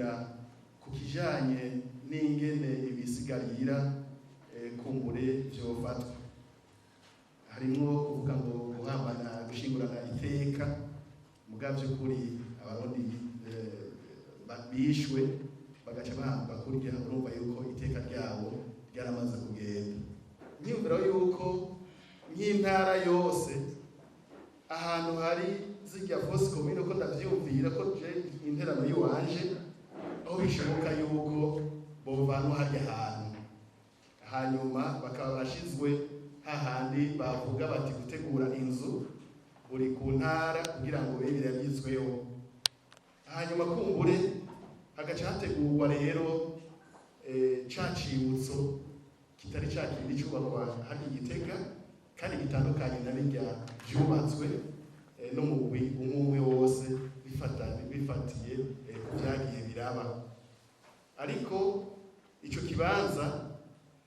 Niyumvira ku kijanye n'ingene ibisigarira kumbure vyofatwa, harimwo kuvuga ngo guhambana, gushingurana iteka. Muga vy'ukuri Abarundi bishwe bagaca bahamba kurya, urumva yuko iteka ryabo ryaramaze kugenda. Niyumvira yuko nk'intara yose ahantu hari zirya fosse commune, ko ndavyumvira ko je interano yiwanje aho bishoboka yuko bovanwa harya hantu, hanyuma bakaba bashizwe hahandi bavuga bati gutegura inzu buri ku ntara kugira ngo bibe birabyizweho, hanyuma kumbure hagaca hategurwa rero ca cibutso kitari ca kindi cubakwa hari Igitega kandi gitandukanye na birya vyubatswe n'umugwi umwe umwe wose bifatiye ku vyagiye biraba. Ariko ico kibanza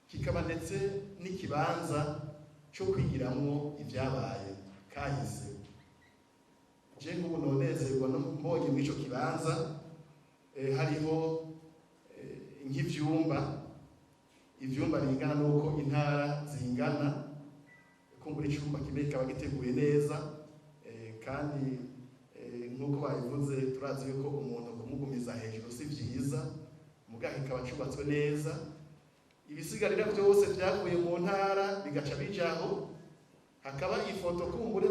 kikaba ndetse n'ikibanza cyo kwigiramwo ibyabaye kahise. Je nk'ubu nonezerwa no mbonye muri ico kibanza hariho nk'ivyumba, ivyumba bingana n'uko intara zingana. Kumbura icumba kimwe kikaba giteguye neza, kandi nk'uko babivuze, turazi yuko umuntu kumugumiza hejuru si vyiza, mugahe kikaba cubatswe neza, ibisigarira byose byavuye mu ntara bigaca bijaho, hakaba ifoto kumbure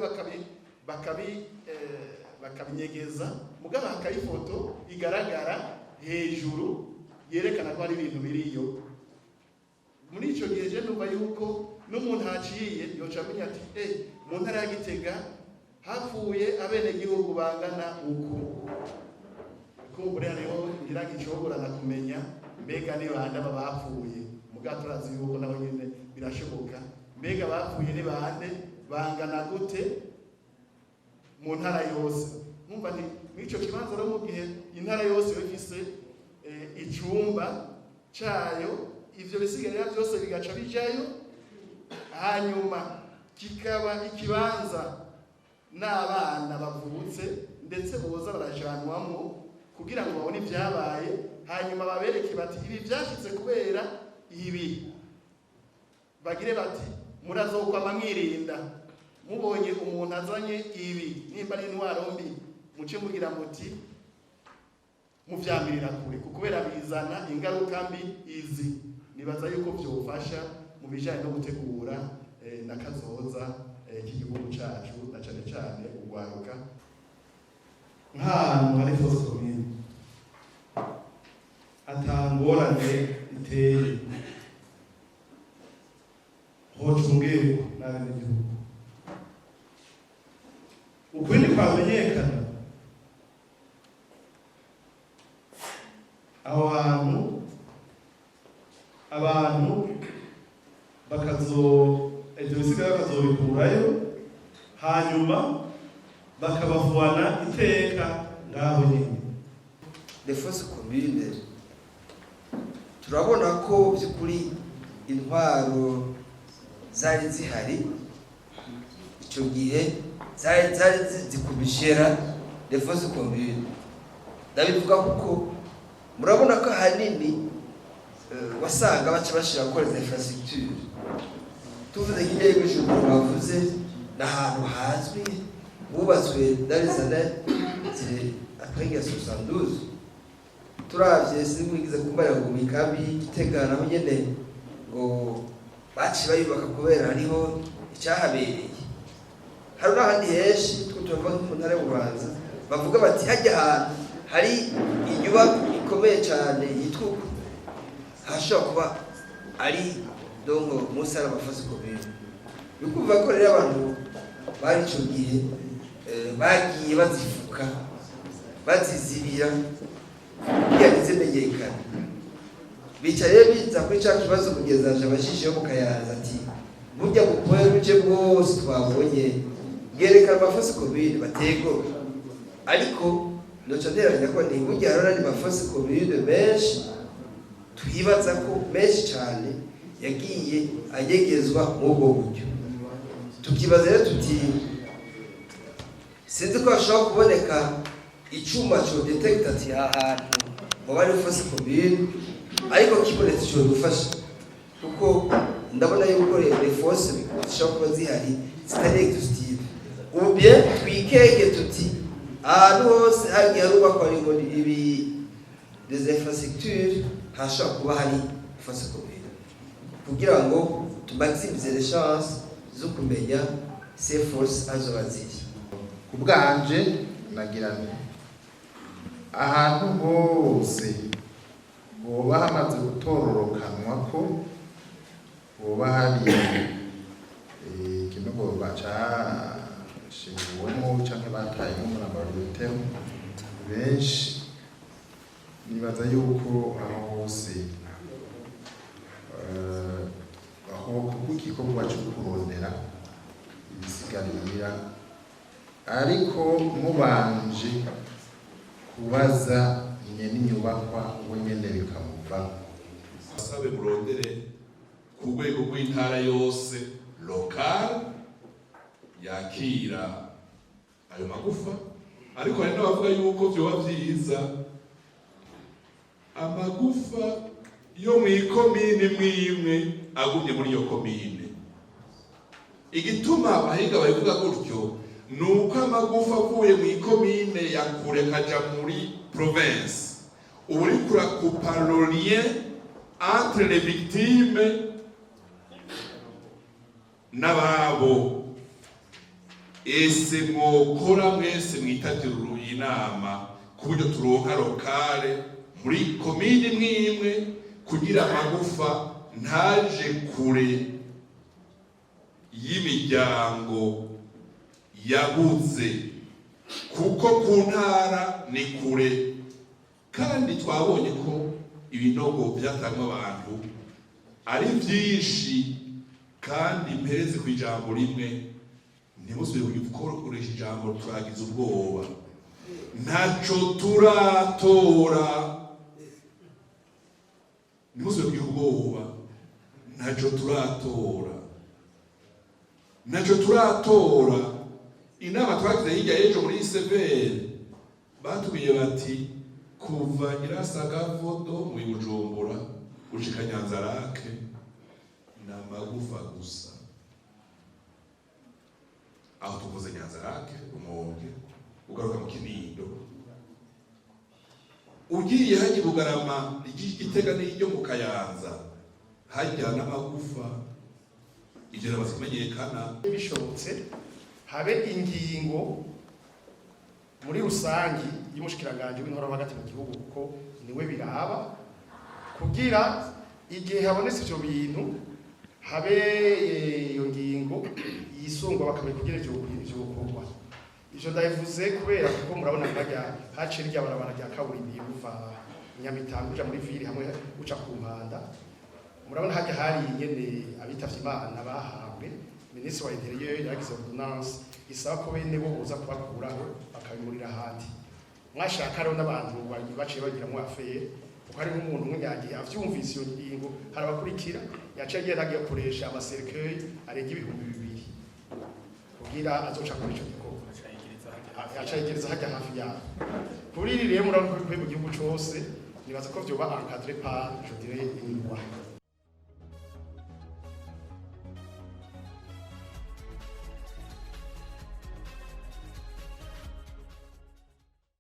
bakabinyegeza, mugabo hakaba ifoto igaragara hejuru yerekana ko hari ibintu biriyo. Muri ico gihe je numva yuko n'umuntu haciye yoca amenya ati: "Mu ntara ya Gitega hapfuye abenegihugu bangana uku." Kumbure hariho ngira gicogorana kumenya mbega ni bande aba bapfuye, mugabo turazi yuko nabo nyene birashoboka. Mbega bapfuye ni bande, bangana gute mu ntara yose? Nkumva nti mw'ico kibanza rero, mu gihe intara yose yoba ifise icumba cayo, ivyo bisigarira byose bigaca bijayo, hanyuma kikaba ikibanza n'abana bavutse ndetse boza barajanwamwo kugira ngo babone ibyabaye, hanyuma babereke bati: "Ibi byashitse kubera ibi." Bagire bati: "Murazokwama mwirinda, mubonye umuntu azanye ibi, nimba ari intwaro mbi, muce mugira muti muvyamirira kure, kubera bizana ingaruka mbi izi." Nibaza yuko vyofasha mu bijanye no gutegura na kazoza k'igihugu cacu, na cane cane urwaruka. Nk'ahantu hari fosse commune ata ngorane iteye, hocungerwa n'abenegihugu, ukundi kwamenyekana aho hantu, abantu bakazo ivyo bisigaye bakazobikurayo, hanyuma bakabafuana iteka ngaho nyine. Les fosses communes, turabona ko by'ukuri intwaro zari zihari icyo gihe zari zizi kubishera les fosses communes. Ndabivuga kuko murabona ko ahanini wasanga baca bashira gukora izo infrastructure. Tuvuze nk'indege y'Ibujumbura bavuze, ni ahantu hazwi hubatswe dans les années après guerre 72. Turavye, sinigeze kumbarira ngo mikambi y'Igitega naho nyene ngo baciye bayubaka kubera hariho icyahabereye. Hari n'ahandi henshi two turavuga nko mu ntara y'Ububanza, bavuga bati hajya ahantu hari inyubako ikomeye cyane yitwa uku, hashobora kuba ari donc munsi hari ama fosses communes. Bikumva ko rero abantu bari ico gihe bagiye bazifuka, bazizibira kugira ntizimenyekane. Bica rero biza kuri ca kibazo kugeza aje abajije mu Kayanza ati: "Burya bukoye buce bwose twabonye bwerekana ama fosses communes batego." Ariko noca nteranya ko ni burya hariho n'andi ma fosses communes menshi twibaza ko menshi cyane yagiye anyegezwa muri ubwo buryo. Tukibaza rero tuti: sinzi ko hashobora kuboneka icuma co détecta ati aha hantu. Hoba ari fosse commune, ariko kibonetse codufasha, kuko ndabona yuko les fosses zishobora kuba zihari zitari exhaustive, ou bien twikeke tuti ahantu hose hagiye harubakwa ngo ibi des infrastructures hashobora kuba hari fosse commune, kugira ngo tumaximize les chances zo kumenya ces fosses azoba ziri. Ku bwanje nagira nti ahantu hose hoba hamaze gutororokanwa ko hoba hari ikinogo bacashinguwemo canke batayemo umurambo wa benshi, nibaza yuko aho hose aho kuko igikorwa co kurondera ibisigarira, ariko mubanje kubaza nyene inyubakwa, we nyene bikamuvako. Basabe murondere ku rwego rw'intara yose local yakira ayo magufa. Ariko hari n'abavuga yuko vyoba vyiza amagufa yo mw'ikomine imwe imwe agumye muri iyo komine. Igituma abahinga babivuga gutyo ni uko amagufa avuye mu ikomine ya kure akaja muri province, uba uriko urakupa le lien entre les victimes n'ababo. Ese mwokora mwese mwitavye inama ku buryo turonka locale muri komine imwe imwe, kugira amagufa ntaje kure y'imiryango yabuze, kuko ku ntara ni kure, kandi twabonye ko ibinogo byatangwa abantu ari byinshi. Kandi mpereze ku ijambo rimwe, ntimusubire gukoresha ijambo "turagize ubwoba". Ntaco turatora. Ntimusubire kugira ubwoba, ntaco turatora, ntaco turatora. Inama twagize hirya y'ejo muri iseveri, batubwiye bati kuva Nyirasagavodo mu Bujumbura gushika Nyanzarake ni amagufa gusa. Aho tuvuze Nyanzarake, Rumonge, ugaruka mu Kinindo, ugiye hajya i Bugarama, Igitega n'iryo mu Kayanza, hajya n'amagufa. Ivyo biramaze kumenyekana. Bishobotse habe ingingo muri rusangi y'umushikiranganji w'intwaro hagati mu gihugu, kuko niwe biraba, kugira igihe habonetse ivyo bintu habe iyo ngingo yisungwa, bakamenya kugira ivyo bikorwa. Ivyo ndabivuze kubera kuko murabona nkajya haciye rya barabara rya kaburimbi uva Nyamitanga uja muri ville, hamwe uca ku Mpanda, murabona hajya hari nyene abitavye Imana bahambwe. Minisitiri wa Intérieur yaragize ordonnance isaba ko bene bo boza kubakuraho bakabimurira ahandi. Mwashaka rero n'abantu baciye bagiramwo affaire, kuko hari nk'umuntu umwe yagiye avyumvise iyo ngingo, hari abakurikira yaciye agenda agiye gukoresha ama cercueil arenga 2000 kugira azoca kuri ico gikorwa, yaca yegereza hajya hafi yaho. Kuri iri rero murabona ko bikwiye mu gihugu cose, nibaza ko vyoba encadré par, je dirais, une loi.